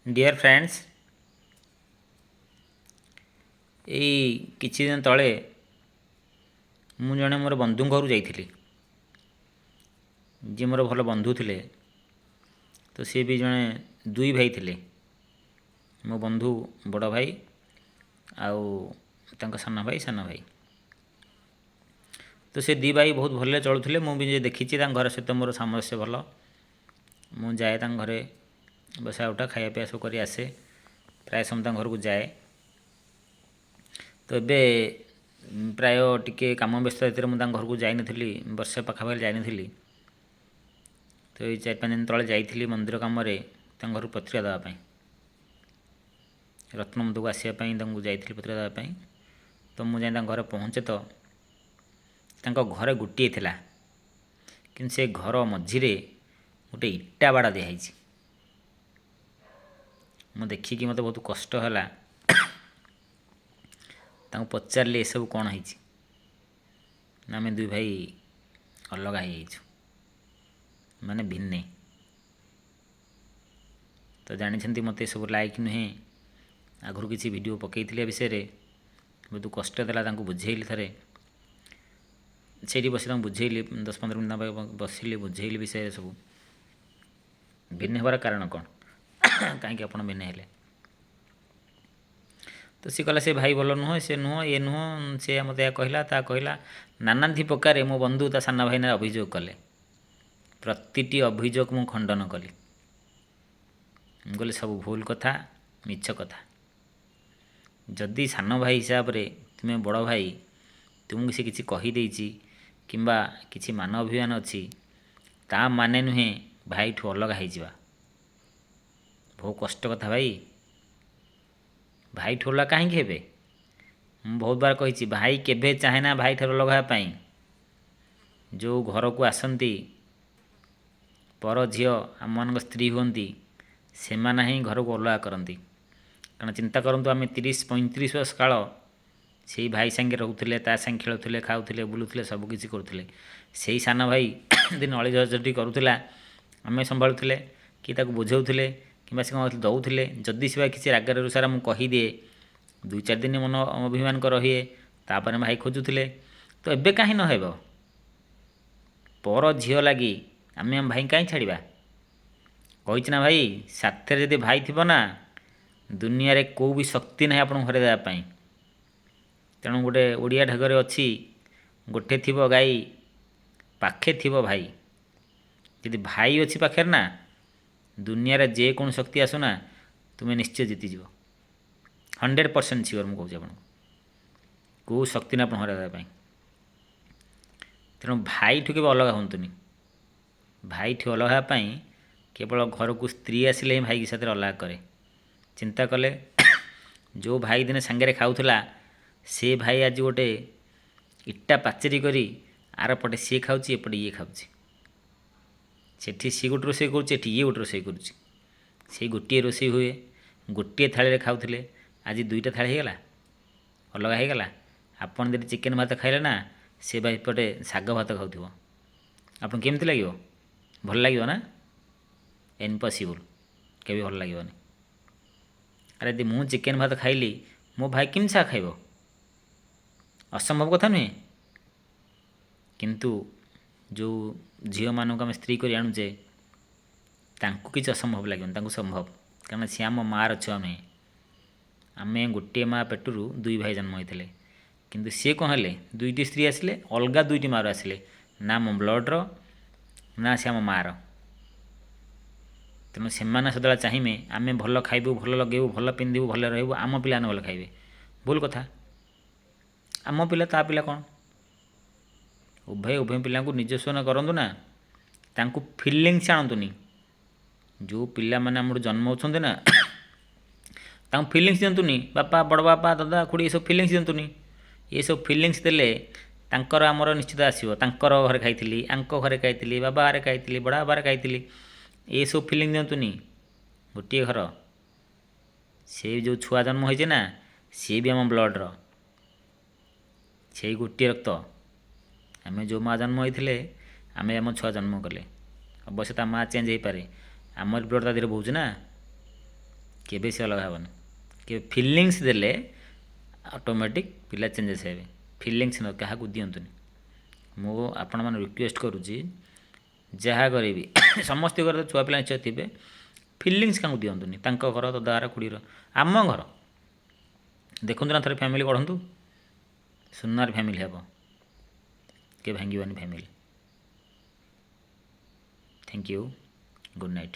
Deer friends, ଏଇ କିଛି ଦିନ ତଳେ ମୁଁ ଜଣେ ମୋର ବନ୍ଧୁଙ୍କ ଘରକୁ ଯାଇଥିଲି, ଯିଏ ମୋର ଭଲ ବନ୍ଧୁ ଥିଲେ। ତ ସିଏ ବି ଜଣେ ଦୁଇ ଭାଇ ଥିଲେ, ମୋ ବନ୍ଧୁ ବଡ଼ ଭାଇ ଆଉ ତାଙ୍କ ସାନ ଭାଇ ସାନ ଭାଇ। ତ ସେ ଦୁଇ ଭାଇ ବହୁତ ଭଲରେ ଚଳୁଥିଲେ। ମୁଁ ବି ଦେଖିଛି ତାଙ୍କ ଘର ସହିତ ମୋର ସାମଞ୍ଜସ୍ୟ ଭଲ। ମୁଁ ଯାଏ ତାଙ୍କ ଘରେ ବସା ଉଠା ଖାଇବା ପିଇବା ସବୁ କରି ଆସେ, ପ୍ରାୟ ସମୟ ତାଙ୍କ ଘରକୁ ଯାଏ। ତ ଏବେ ପ୍ରାୟ ଟିକେ କାମ ବ୍ୟସ୍ତ ଭିତରେ ମୁଁ ତାଙ୍କ ଘରକୁ ଯାଇନଥିଲି, ବର୍ଷେ ପାଖାପାଖି ଯାଇନଥିଲି। ତ ଏଇ 4-5 ଦିନ ତଳେ ଯାଇଥିଲି ମନ୍ଦିର କାମରେ ତାଙ୍କ ଘରକୁ ପତ୍ରିକା ଦେବା ପାଇଁ, ରତ୍ନବନ୍ଧୁକୁ ଆସିବା ପାଇଁ ତାଙ୍କୁ ଯାଇଥିଲି ପତ୍ରିକା ଦେବା ପାଇଁ। ତ ମୁଁ ଯାଇ ତାଙ୍କ ଘରେ ପହଞ୍ଚେ ତ ତାଙ୍କ ଘରେ ଗୋଟିଏ ଥିଲା, କିନ୍ତୁ ସେ ଘର ମଝିରେ ଗୋଟେ ଇଟା ବାଡ଼ ଦିଆହେଇଛି। ମୁଁ ଦେଖିକି ମୋତେ ବହୁତ କଷ୍ଟ ହେଲା। ତାଙ୍କୁ ପଚାରିଲି ଏସବୁ କ'ଣ ହେଇଛି? ନା ଆମେ ଦୁଇ ଭାଇ ଅଲଗା ହେଇଯାଇଛୁ, ମାନେ ଭିନ୍ନେ। ତ ଜାଣିଛନ୍ତି ମୋତେ ଏସବୁ ଲାଇକ୍ ନୁହେଁ। ଆଗରୁ କିଛି ଭିଡ଼ିଓ ପକାଇଥିଲି ଏ ବିଷୟରେ, ବହୁତ କଷ୍ଟ ଦେଲା। ତାଙ୍କୁ ବୁଝେଇଲି ଥରେ, ସେଇଠି ବସି ତାଙ୍କୁ ବୁଝେଇଲି, 10-15 ମିନିଟ୍ ତାଙ୍କ ପାଖରେ ବସିଲି, ବୁଝେଇଲି ବିଷୟରେ ସବୁ। ଭିନ୍ନ ହେବାର କାରଣ କ'ଣ, କାହିଁକି ଆପଣ ଭିନ୍ନ ହେଲେ? ତ ସିଏ କହିଲା ସେ ଭାଇ ଭଲ ନୁହଁ, ସେ ନୁହଁ, ଇଏ ନୁହଁ, ସେ ମୋତେ ଏହା କହିଲା ତା କହିଲା, ନାନାଦି ପ୍ରକାରେ ମୋ ବନ୍ଧୁ ତା ସାନ ଭାଇ ନାଁରେ ଅଭିଯୋଗ କଲେ। ପ୍ରତିଟି ଅଭିଯୋଗ ମୁଁ ଖଣ୍ଡନ କଲି। ମୁଁ କହିଲି ସବୁ ଭୁଲ କଥା, ମିଛ କଥା। ଯଦି ସାନ ଭାଇ ହିସାବରେ ତୁମେ ବଡ଼ ଭାଇ, ତୁମକୁ ସେ କିଛି କହିଦେଇଛି କିମ୍ବା କିଛି ମାନ ଅଭିମାନ ଅଛି, ତା ମାନେ ନୁହେଁ ଭାଇଠୁ ଅଲଗା ହେଇଯିବା। ବହୁତ କଷ୍ଟ କଥା ଭାଇ, ଭାଇଠୁ ଅଲଗା କାହିଁକି ହେବେ? ମୁଁ ବହୁତ ବାର କହିଛି, ଭାଇ କେବେ ଚାହେଁ ନା ଭାଇଠାରୁ ଅଲଗା ହେବା ପାଇଁ। ଯେଉଁ ଘରକୁ ଆସନ୍ତି ପର ଝିଅ ଆମମାନଙ୍କ ସ୍ତ୍ରୀ ହୁଅନ୍ତି, ସେମାନେ ହିଁ ଘରକୁ ଅଲଗା କରନ୍ତି। କାରଣ ଚିନ୍ତା କରନ୍ତୁ, ଆମେ 30-35 ବର୍ଷ କାଳ ସେଇ ଭାଇ ସାଙ୍ଗେ ରହୁଥିଲେ, ତା ସାଙ୍ଗେ ଖେଳୁଥିଲେ, ଖାଉଥିଲେ, ବୁଲୁଥିଲେ, ସବୁକିଛି କରୁଥିଲେ। ସେଇ ସାନ ଭାଇ ଯଦି ନଳି ଝଡ଼ଝଡ଼ି କରୁଥିଲା, ଆମେ ସମ୍ଭାଳୁଥିଲେ କି ତାକୁ ବୁଝାଉଥିଲେ କିମ୍ବା ସେ କ'ଣ ଦେଉଥିଲେ। ଯଦି ସେ କିଛି ରାଗରେ ରୁଷାରେ ମୁଁ କହିଦିଏ, 2-4 ଦିନ ମନ ଅଭିମାନ କରି ରହେ, ତାପରେ ଭାଇ ଖୋଜୁଥିଲେ। ତ ଏବେ କାହିଁ ନ ହେବ? ପର ଝିଅ ଲାଗି ଆମେ ଆମ ଭାଇ କାହିଁ ଛାଡ଼ିବା? କହିଛି ନା ଭାଇ, ସାଥିରେ ଯଦି ଭାଇ ଥିବ ନା, ଦୁନିଆରେ କେଉଁ ବି ଶକ୍ତି ନାହିଁ ଆପଣଙ୍କୁ ହରାଇ ଦେବା ପାଇଁ। ତେଣୁ ଗୋଟେ ଓଡ଼ିଆ ଢଗରେ ଅଛି, ଗୋଠେ ଥିବ ଗାଈ ପାଖେ ଥିବ ଭାଇ। ଯଦି ଭାଇ ଅଛି ପାଖରେ ନା, ଦୁନିଆରେ ଯେକୌଣସି ଶକ୍ତି ଆସୁନା, ତୁମେ ନିଶ୍ଚୟ ଜିତିଯିବ। 100% ସିଓର ମୁଁ କହୁଛି ଆପଣଙ୍କୁ, କେଉଁ ଶକ୍ତି ନା ଆପଣ ହରାଇ ଦେବା ପାଇଁ। ତେଣୁ ଭାଇଠୁ କେବେ ଅଲଗା ହୁଅନ୍ତୁନି। ଭାଇଠୁ ଅଲଗା ହେବା ପାଇଁ କେବଳ ଘରକୁ ସ୍ତ୍ରୀ ଆସିଲେ ହିଁ ଭାଇକି ସାଥିରେ ଅଲଗା କରେ। ଚିନ୍ତା କଲେ, ଯେଉଁ ଭାଇ ଦିନେ ସାଙ୍ଗରେ ଖାଉଥିଲା, ସେ ଭାଇ ଆଜି ଗୋଟେ ଇଟା ପାଚେରୀ କରି ଆରପଟେ ସିଏ ଖାଉଛି, ଏପଟେ ଇଏ ଖାଉଛି। ସେଠି ସିଏ ଗୋଟେ ରୋଷେଇ କରୁଛି, ଏଠି ଇଏ ଗୋଟେ ରୋଷେଇ କରୁଛି। ସେଇ ଗୋଟିଏ ରୋଷେଇ ହୁଏ, ଗୋଟିଏ ଥାଳିରେ ଖାଉଥିଲେ, ଆଜି 2ଟା ଥାଳି ହେଇଗଲା, ଅଲଗା ହେଇଗଲା। ଆପଣ ଯଦି ଚିକେନ୍ ଭାତ ଖାଇଲେ ନା, ସେ ଭାଇ ଏପଟେ ଶାଗ ଭାତ ଖାଉଥିବ, ଆପଣଙ୍କୁ କେମିତି ଲାଗିବ? ଭଲ ଲାଗିବ ନା? ଇମ୍ପସିବୁଲ୍, କେବେ ଭଲ ଲାଗିବନି। ଆରେ ଯଦି ମୁଁ ଚିକେନ୍ ଭାତ ଖାଇଲି, ମୋ ଭାଇ କେମିତି ଶାଗ ଖାଇବ? ଅସମ୍ଭବ କଥା ନୁହେଁ। କିନ୍ତୁ ଯେଉଁ ଝିଅମାନଙ୍କୁ ଆମେ ସ୍ତ୍ରୀ କରି ଆଣୁଛେ, ତାଙ୍କୁ କିଛି ଅସମ୍ଭବ ଲାଗିବନି, ତାଙ୍କୁ ସମ୍ଭବ। କାରଣ ସିଏ ଆମ ମାଆର ଛୁଆ ନୁହେଁ। ଆମେ ଗୋଟିଏ ମା ପେଟରୁ 2 ଭାଇ ଜନ୍ମ ହୋଇଥିଲେ, କିନ୍ତୁ ସିଏ କ'ଣ ହେଲେ? 2ଟି ସ୍ତ୍ରୀ ଆସିଲେ, ଅଲଗା 2ଟି ମାଆରୁ ଆସିଲେ, ନା ଆମ ବ୍ଲଡ଼ର ନା ସେ ଆମ ମାଆର। ତେଣୁ ସେମାନେ ସଦାବେଳେ ଚାହିଁବେ ଆମେ ଭଲ ଖାଇବୁ, ଭଲ ଲଗେଇବୁ, ଭଲ ପିନ୍ଧିବୁ, ଭଲ ରହିବୁ, ଆମ ପିଲାମାନେ ଭଲ ଖାଇବେ। ଭୁଲ କଥା। ଆମ ପିଲା ତା ପିଲା କ'ଣ? ଉଭୟ ଉଭୟ ପିଲାଙ୍କୁ ନିଜସ୍ୱ ନ କରନ୍ତୁ ନା, ତାଙ୍କୁ ଫିଲିଙ୍ଗସ୍ ଆଣନ୍ତୁନି। ଯେଉଁ ପିଲାମାନେ ଆମଠୁ ଜନ୍ମ ହେଉଛନ୍ତି ନା, ତାଙ୍କୁ ଫିଲିଙ୍ଗସ୍ ଦିଅନ୍ତୁନି। ବାପା, ବଡ଼ ବାପା, ଦାଦା, ଖୁଡ଼ି ଏସବୁ ଫିଲିଙ୍ଗସ୍ ଦିଅନ୍ତୁନି। ଏସବୁ ଫିଲିଙ୍ଗସ୍ ଦେଲେ ତାଙ୍କର ଆମର ନିଶ୍ଚିତ ଆସିବ। ତାଙ୍କର ଘରେ ଖାଇଥିଲି, ଆଙ୍କ ଘରେ ଖାଇଥିଲି, ବାବା ଘରେ ଖାଇଥିଲି, ବଡ଼ ବାବା ଘରେ ଖାଇଥିଲି, ଏସବୁ ଫିଲିଙ୍ଗ ଦିଅନ୍ତୁନି। ଗୋଟିଏ ଘର, ସେ ଯେଉଁ ଛୁଆ ଜନ୍ମ ହେଇଛି ନା, ସିଏ ବି ଆମ ବ୍ଲଡ଼ର, ସେଇ ଗୋଟିଏ ରକ୍ତ। ଆମେ ଯେଉଁ ମା ଜନ୍ମ ହେଇଥିଲେ, ଆମେ ଆମ ଛୁଆ ଜନ୍ମ କଲେ। ଅବଶ୍ୟ ତା ମା ଚେଞ୍ଜ ହେଇପାରେ, ଆମର ବ୍ଲଡ଼ ତା ଦେହରେ ବହୁଛି ନା। କେବେ ସେ ଅଲଗା ହେବନି। କେବେ ଫିଲିଙ୍ଗସ୍ ଦେଲେ ଅଟୋମେଟିକ୍ ପିଲା ଚେଞ୍ଜେସ୍ ହେବେ। ଫିଲିଙ୍ଗସ୍ ନ କାହାକୁ ଦିଅନ୍ତୁନି। ମୁଁ ଆପଣମାନଙ୍କୁ ରିକ୍ୱେଷ୍ଟ କରୁଛି, ଯାହା କରିବି ସମସ୍ତ ଘରେ ଛୁଆ ପିଲା ନିଶ୍ଚୟ ଥିବେ, ଫିଲିଙ୍ଗସ୍ କାହାକୁ ଦିଅନ୍ତୁନି। ତାଙ୍କ ଘର, ଦଦାଘର, ଖୁଡ଼ିର, ଆମ ଘର ଦେଖନ୍ତୁ ନା, ଥରେ ଫ୍ୟାମିଲି ଗଢ଼ନ୍ତୁ, ସୁନାର ଫ୍ୟାମିଲି ହେବ, କେବେ ଭାଙ୍ଗିବନି family. Thank you, good night.